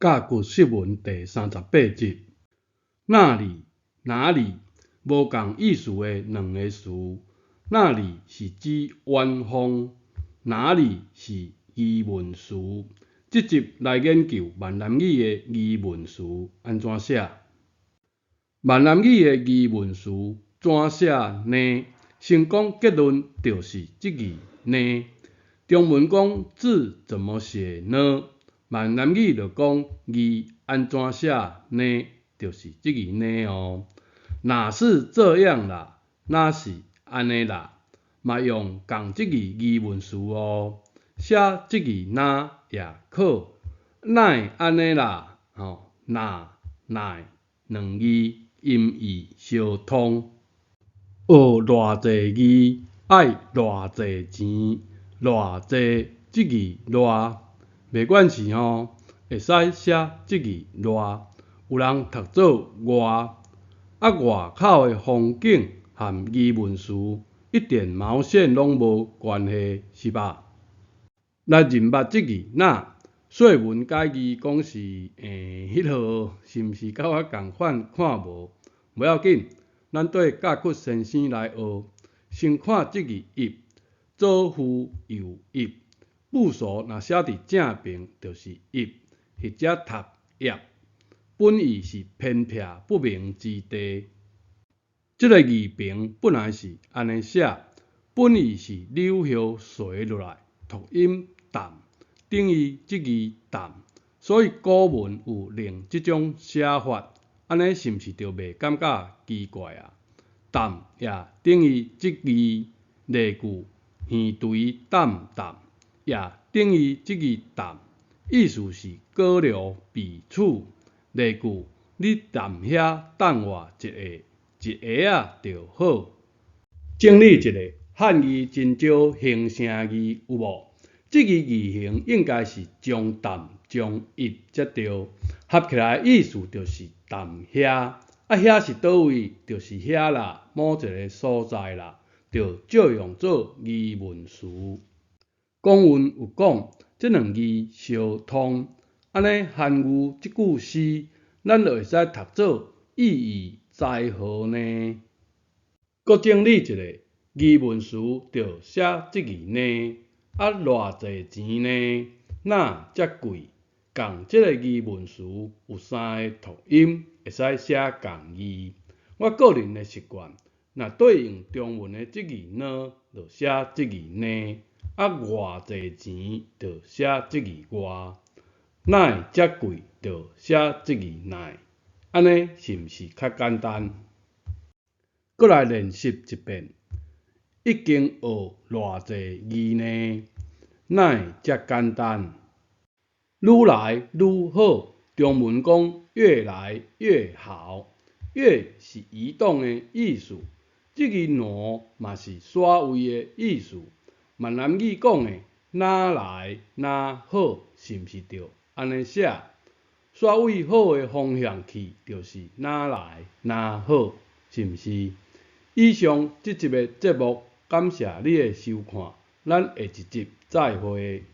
教诂釋文第三十八集，那裡哪裡無仝意思的兩个詞，那裡是指遠方，哪裡是疑問詞。這集來研究閩南語的疑問詞按怎寫。閩南語的疑問詞怎寫呢？先講結論，就是這字呢。中文講字怎麼寫呢？閩南語就講字按怎寫呢？就是這字呢哦。若是這樣啦，若是按呢啦，嘛用仝這字疑問詞哦。寫這字若也可，哪會按呢啦？吼，若、哪兩字音義相通。學偌濟字愛偌濟錢，偌濟這字偌。袂管是吼，會使寫這字偌，有人讀做外，啊外口的風景和疑問詞一點毛線攏無關係，是吧？來認捌這字若，說文解字講是彼號是毋是佮我仝款看無？無要緊，咱綴教诂先生來學，先看這字邑，左輔右邑。部首若寫佇正爿，就是邑，或者讀葉。本意是偏僻不明之地。這个字旁本來是按呢寫，本意是柳葉垂落來，讀音淡，等於這字淡，所以古文有另這種寫法，按呢是毋是就袂感覺奇怪啊？淡也等於這字，例句耳垂淡淡。也等於這字淡，意思是保留彼此。例句：你踮遐等我一下，一下仔就好。整理一下，漢字真少形聲字，有無？這个字形應該是將淡將邑才對，合起來意思就是踮遐。啊，遐是佗位？就是遐啦，某一个所在啦，就借用做疑問詞。古文有講，這兩字相通，按呢韓愈這句詩，咱就會使讀做意義在何呢？閣整理一下，疑問詞就寫這字呢，啊偌濟錢呢？哪遮貴？仝這个疑問詞有三個讀音，會使寫仝字。我個人的習慣，若對應中文的這字呢，就寫這字呢。啊，偌濟錢就寫這字偌，哪會遮貴就寫這字哪，按呢是毋是較簡單？閣來練習一遍，已經學偌濟字呢？哪會遮簡單？愈來愈好，中文講越來越好，越是移動的意思，這字挪嘛是徙位的意思。閩南語講的哪來哪好，是毋是著按呢寫？徙位好的方向去，就是哪來哪好，是毋是？以上這集的節目，感謝你的收看，咱下一集再會。